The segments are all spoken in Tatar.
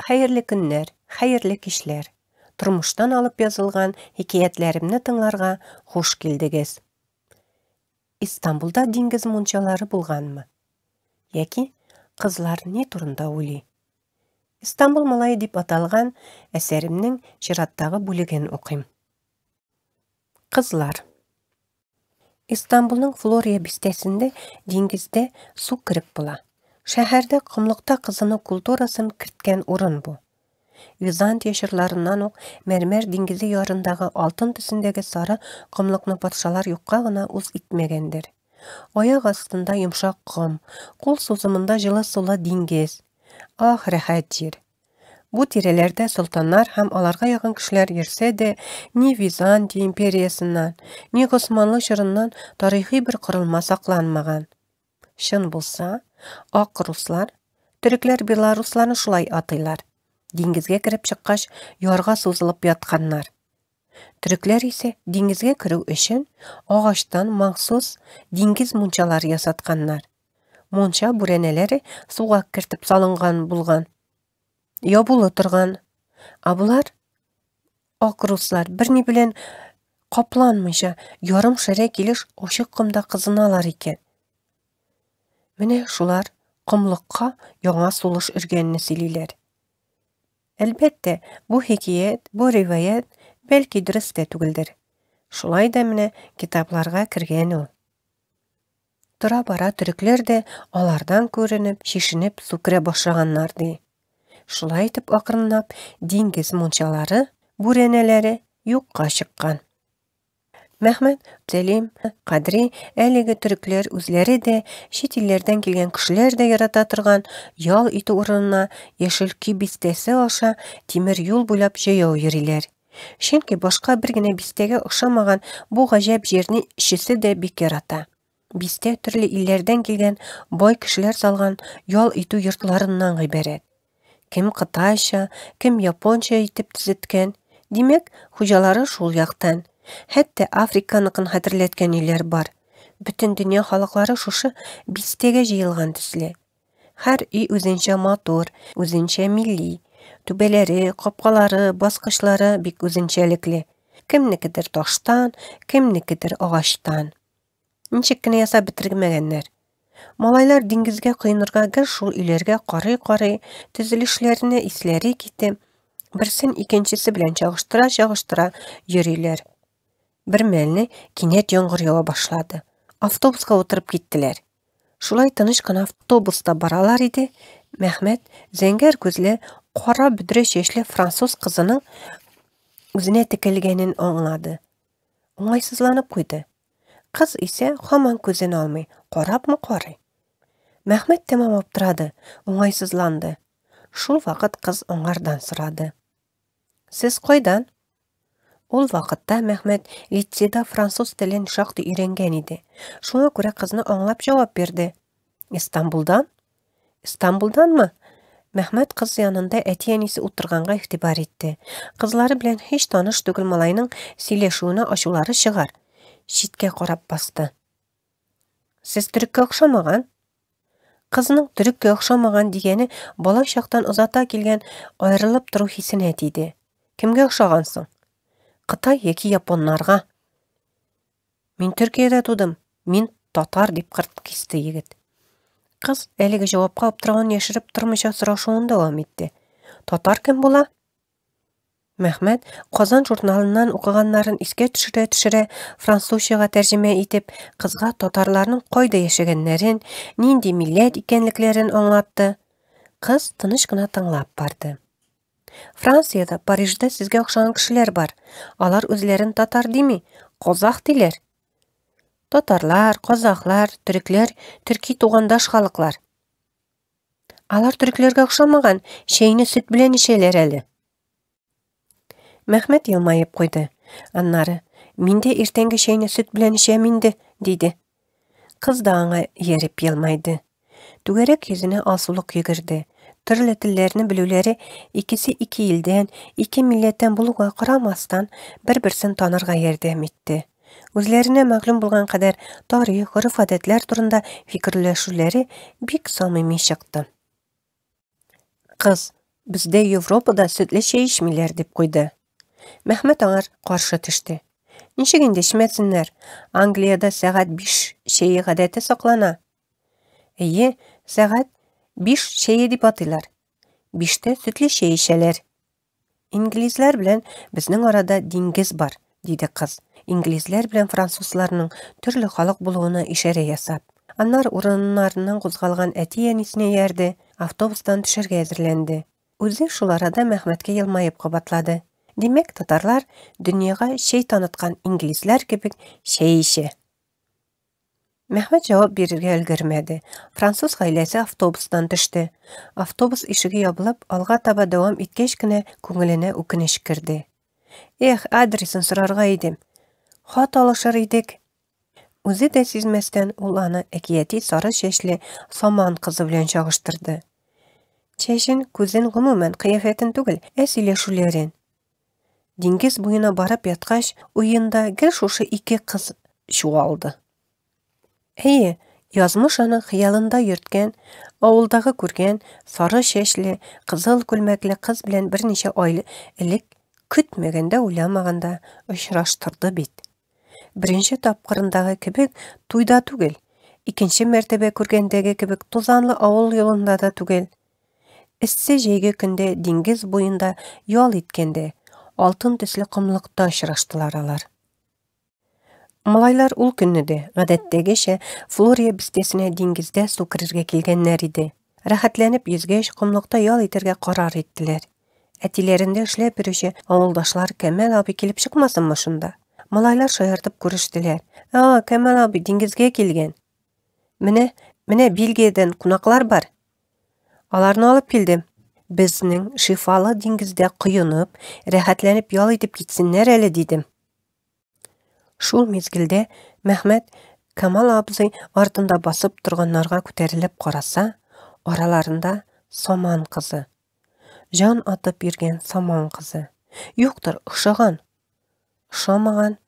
Хәерле көннәр, хәерле кичләр. Тормыштан алып язылган хикәятләремне тыңларга хуш килдегез. Истанбулда диңгез мунчалары булганмы? Яки кызлар ни турында уйлый? Истанбул малае дип аталган әсәремнең чираттагы бүлеген укыйм. Кызлар. Истанбулның Флория бистәсендә диңгездә су кереп була. Шәһәрдә комлыкта кызыну культурасын керткән урын бу. Византия чорларыннан ук Мәрмәр диңгезе ярындагы алтын төсендәге сары комлыкны патшалар юкка гына үз итмәгәндер. Аяк астында йомшак ком, кул сузымында җылы сулы диңгез. Ах, рәхәт җир! Бу тирәләрдә солтаннар һәм аларга якын кешеләр йөрсә дә, ни Византия империясеннән, ни Госманлы чорыннан тарихи бер корылма сакланмаган. Чын булса, ак руслар, төрекләр белорусларны шулай атыйлар, диңгезгә кереп чыккач, ярга сузылып ятканнар. Төрекләр исә диңгезгә керү өчен агачтан махсус диңгез мунчалары ясатканнар. Мунча бүрәнәләре суга кертеп салынган булган. Ябулы торган. Ә болар ак руслар берни белән капланмыйча, ярым шәрә килеш ачык комда кызыналар икән. Менә шулар комлыкка яңа сулыш өргәнне сөйлиләр. Әлбәттә, бу хикәят, бу риваять бәлки дөрес тә түгелдер. Шулай да менә китапларга кергән ул. Тора-бара төрекләр дә алардан күренеп, чишенеп су керә башлаганнар, ди. Шулай итеп акрынлап диңгез мунчалары, бүрәнәләре юкка чыккан. Мәхмәт, Сәлим, Кадри әлеге төрекләр үзләре дә, чит илләрдән килгән кешеләр дә ярата торган ял итү урынына Яшел Көй бистәсе аша тимер юл буйлап җәяү йөриләр. Чөнки башка бер генә бистәгә охшамаган бу гаҗәп җирне өчесе дә бик ярата. Бистә төрле илләрдән килгән бай кешеләр салган ял итү йортларыннан гыйбарәт. Кем кытайча, кем японча итеп төзеткән. Димәк, хуҗалары шул яктан. Хәтта Африканыкын хәтерләткән өйләр бар. Бөтен дөнья халыклары шушы бистәгә җыелган төсле. Һәр өй үзенчә матур, үзенчә милли. Түбәләре, капкалары, баскычлары бик үзенчәлекле. Кемнекедер таштан, кемнекедер агачтан. Ничек кенә ясап бетермәгәннәр. Малайлар диңгезгә коенырга гел шул өйләргә карый-карый, төзелешләренә исләре китеп, берсен икенчесе белән чагыштыра-чагыштыра йөриләр. Бер мәлне кинәт яңгыр ява башлады. Автобуска утырып киттеләр. Шулай тыныч кына автобуста баралар иде, Мәхмәт зәңгәр күзле, кара бөдрә чәчле француз кызының үзенә текәлгәнен аңлады. Уңайсызланып куйды. Кыз исә һаман күзен алмый, карапмы карый. Мәхмәт тәмам аптырады, уңайсызланды. Шул вакыт кыз аңардан сорады. Сез кайдан? Ул вакытта Мәхмәт лицейда француз телен шактый өйрәнгән иде. Шуңа күрә кызны аңлап җавап бирде. Истанбулдан? Истанбулданмы? Мәхмәт кыз янында әти-әнисе утырганга игътибар итте. Кызлары белән һич таныш түгел малайның сөйләшүенә ачулары чыгар. Читкә карап басты. Сез төреккә охшамаган. Кызның төреккә охшамаган дигәне бала чактан озата килгән аерылып тору хисенә тиде. Кемгә охшагансың? Кытай яки японнарга? Мин Төркиядә тудым. Мин татар дип кырт кисте егет. Кыз әлеге җавапка аптыравын яшереп тормыйча сорашуын дәвам итте. Татар кем була? Мәхмәт, Казан журналыннан укыганнарын искә төшерә-төшерә, французчага тәрҗемә итеп, кызга татарларның кайда яшәгәннәрен, нинди милләт икәнлекләрен аңлатты. Кыз тыныч кына тыңлап барды. Франциядә, Парижда сезгә охшаган кешеләр бар. Алар үзләрен татар дими, казах диләр. Татарлар, казахлар, төрекләр, төрки тугандаш халыклар. Алар төрекләргә охшамаган, чәйне сөт белән эчәләр әле. Мәхмәт елмаеп куйды. Аннары, мин дә иртәнге чәйне сөт белән эчәм инде, диде. Кыз да аңа ияреп елмайды. Түгәрәк йөзенә алсулык йөгерде. Төрле телләрне белүләре икесе ике илдән, ике милләттән булуга карамастан, бер-берсен танырга ярдәм итте. Үзләренә мәгълүм булган кадәр тарих, гореф-гадәтләр турында фикерләшүләре бик самими чыкты. Кыз, Бездә Европада сөтле чәй эчмиләр, дип куйды. Мәхмәт аңар каршы төште. Ничек инде эчмәсеннәр? Англиядә сәгать 5 чәе гадәте саклана. Әйе, сәгать 5 чәе дип атыйлар. Биштә сөтле чәй эчәләр. Инглизләр белән безнең арада диңгез бар, диде кыз, инглизләр белән французларның төрле халык булуына ишарә ясап. Аннары урыннарыннан кузгалган әти-әнисенә иярде, автобустан төшәргә әзерләнде. Үзе шул арада Мәхмәткә елмаеп кабатлады. Димәк, татарлар дөньяга чәй таныткан инглизләр кебек чәй эчә. Мәхмәт җавап бирергә өлгермәде. Француз гаиләсе автобустан төште. Автобус ишеге ябылып, алга таба дәвам иткәч кенә күңеленә үкенеч керде. Эх, адресын сорарга идем. Хат алышыр идек. Үзе дә сизмәстән ул аны әкияти сары чәчле саман кызы белән чагыштырды. Чәчен, күзен, гомумән, кыяфәтен түгел, ә сөйләшүләрен. Диңгез буена барып яткач, уенда гел шушы ике кыз чуалды. Әйе, язмыш аны хыялында йөрткән, авылдагы күргән сары чәчле, кызыл күлмәкле кыз белән берничә ай элек көтмәгәндә, уйламаганда очраштырды бит. Беренче тапкырындагы кебек туйда түгел, икенче мәртәбә күргәндәге кебек тузанлы авыл юлында да түгел. Эссе җәйге көндә диңгез буенда ял иткәндә, алтын төсле комлыкта очраштылар алар. Малайлар ул көнне дә, гадәттәгечә, Флория бистәсенә диңгездә су керергә килгәннәр иде. Рәхәтләнеп йөзгәч, комлыкта ял итәргә карар иттеләр. Әтиләрендә эшләп йөрүче авылдашлар Кәмал абый килеп чыкмасынмы шунда? Малайлар шаяртып күрештеләр. А, Кәмал абый диңгезгә килгән. Менә, менә Бельгиядән кунаклар бар. Аларны алып килдем. Безнең шифалы диңгездә коенып, рәхәтләнеп ял итеп китсеннәр әле, дидем. Шул мизгелдә Мәхмәт Камал абзый артында басып торганнарга күтәрелеп караса, араларында Саман кызы. Җан атып йөргән Саман кызы. Юктыр, охшаган. Ошамаган.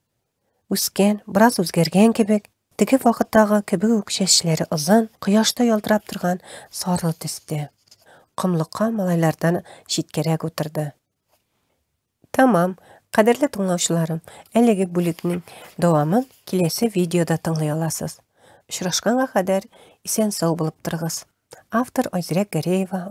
Үскән, бераз үзгәргән кебек. Теге вакыттагы кебек үк чәчләре озын, кояшта ялтырап торган сары төстә. Комлыкка малайлардан читкәрәк утырды. Тәмам, кадерле тыңлаучыларым, әлеге бүлекнең дәвамын киләсе видеода тыңлый аласыз. Очрашканга кадәр исән-сау булып торыгыз. Автор Айзирәк Гәрәева.